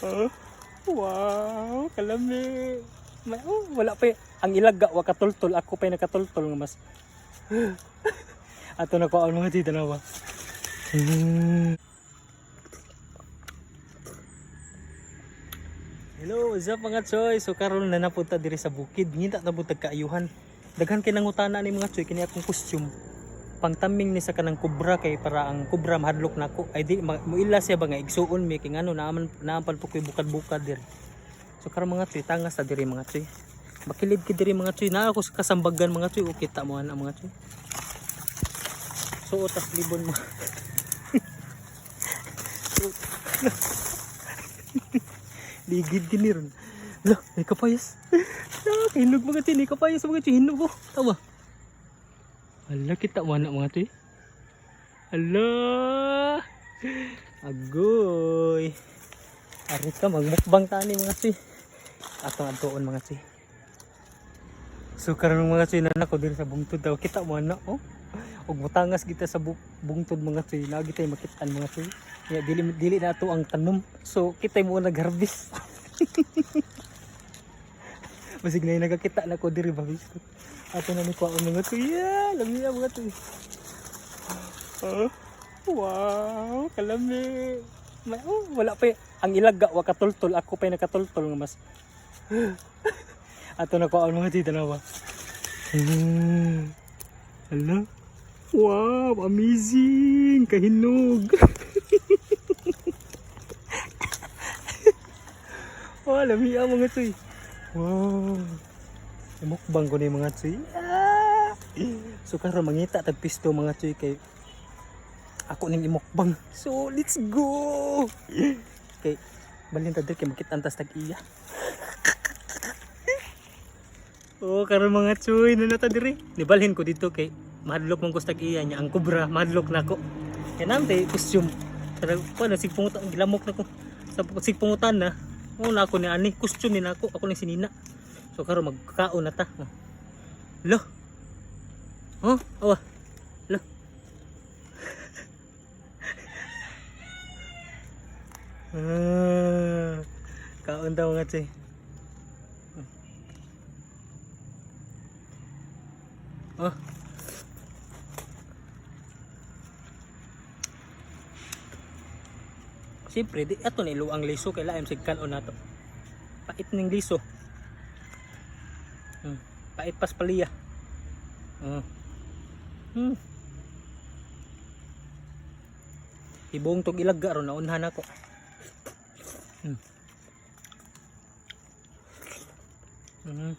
Oh, wow, kalami. Oh, wala pa ang ilaga wa katultol, ako pa nakatultol nga mas. Ato na ko ang mga dito na ba. Hello, what's up mga choy? So karon na napunta diri sa bukid. Ngita na butag kaayuhan. Daghan kay nangutana ni mga choy kini akong costume. Pangtaming ni sa kanang kubra kay para ang kubra mahadlok nako. Ay di muila siya ba nga igsuon mi kay ngano naaman naampal po koy bukad-bukad diri. So karon mga choy, tangas ta diri mga choy. Makilid ki diri mga choy. Naa ako sa kasambagan mga choy. O kita mo ana mga choy. Suot tas libon mo. Ligid gini ron. Lah, may kapayas. Ah, kahinog mga choy, may kapayas mga choy, hinog oh. Tawa. Hala, kita mo na mga choy. Hala. Agoy. Arit ka, magmukbang tani mga choy. Atong adtuon mga choy. So karon mga choy na nako diri sa bungtod daw kita mo na oh. Ug mutangas kita sa bungtod mga choy, lagi tay makitaan mga choy. Ya dili dili na ato ang tanom. So kita mo nagharvest. Basig na nagakita na ko diri ba biskot. Ato na ni kuha ang mga choy. Yeah, lami na mga choy. Oh, wow, kalami. Oh, wala pa ang ilaga wa katultol, ako pa nakatultol nga mas. Ato na ko ang mga dito na ba. Hala. Wow, amazing! Kahinog! Wow, lami ang mga tsoy. Wow. Mukbang ko ni mga tsoy. Ah! So karon mangita tag pisto mga tsoy kay ako ning imukbang. So let's go. Kay balin ta diri kay makita tas tag iya. Oh, karon mga tsoy na ta diri. Nibalhin ko dito kay mahadlok man ko sa tag iya niya ang kubra, mahadlok nako. Kay nante costume. Pero ko na sig pungutan gilamok nako. Sa sig pungutan na. Una ako ni ani costume ni nako, ako ni sinina. So karon magkaon na ta. Oh. Lo. Oh, awa. Lo. Ah, kaon daw nga tsoy. Oh. Siyempre, di ato ni ang liso kay laim sig kanon nato. Pait ning liso. Pait pas paliya. Ibong tog ilaga ron naunhan ako. Oh.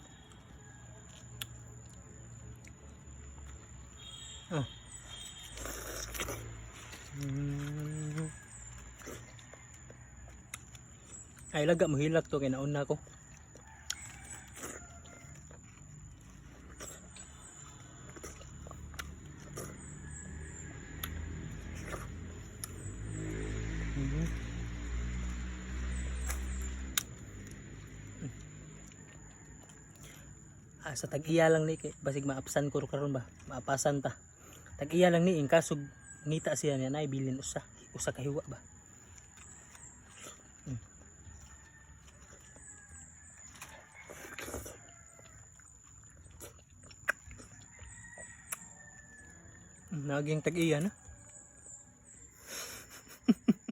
Ay laga mohilak to kay nauna ko. Ah, sa tag-iya lang ni kay basig maapsan ko karon ba. Maapasan ta. Tag-iya lang ni in kaso ngita siya niya na ibilin usa usa ka hiwa ba. Naging tag-iya na.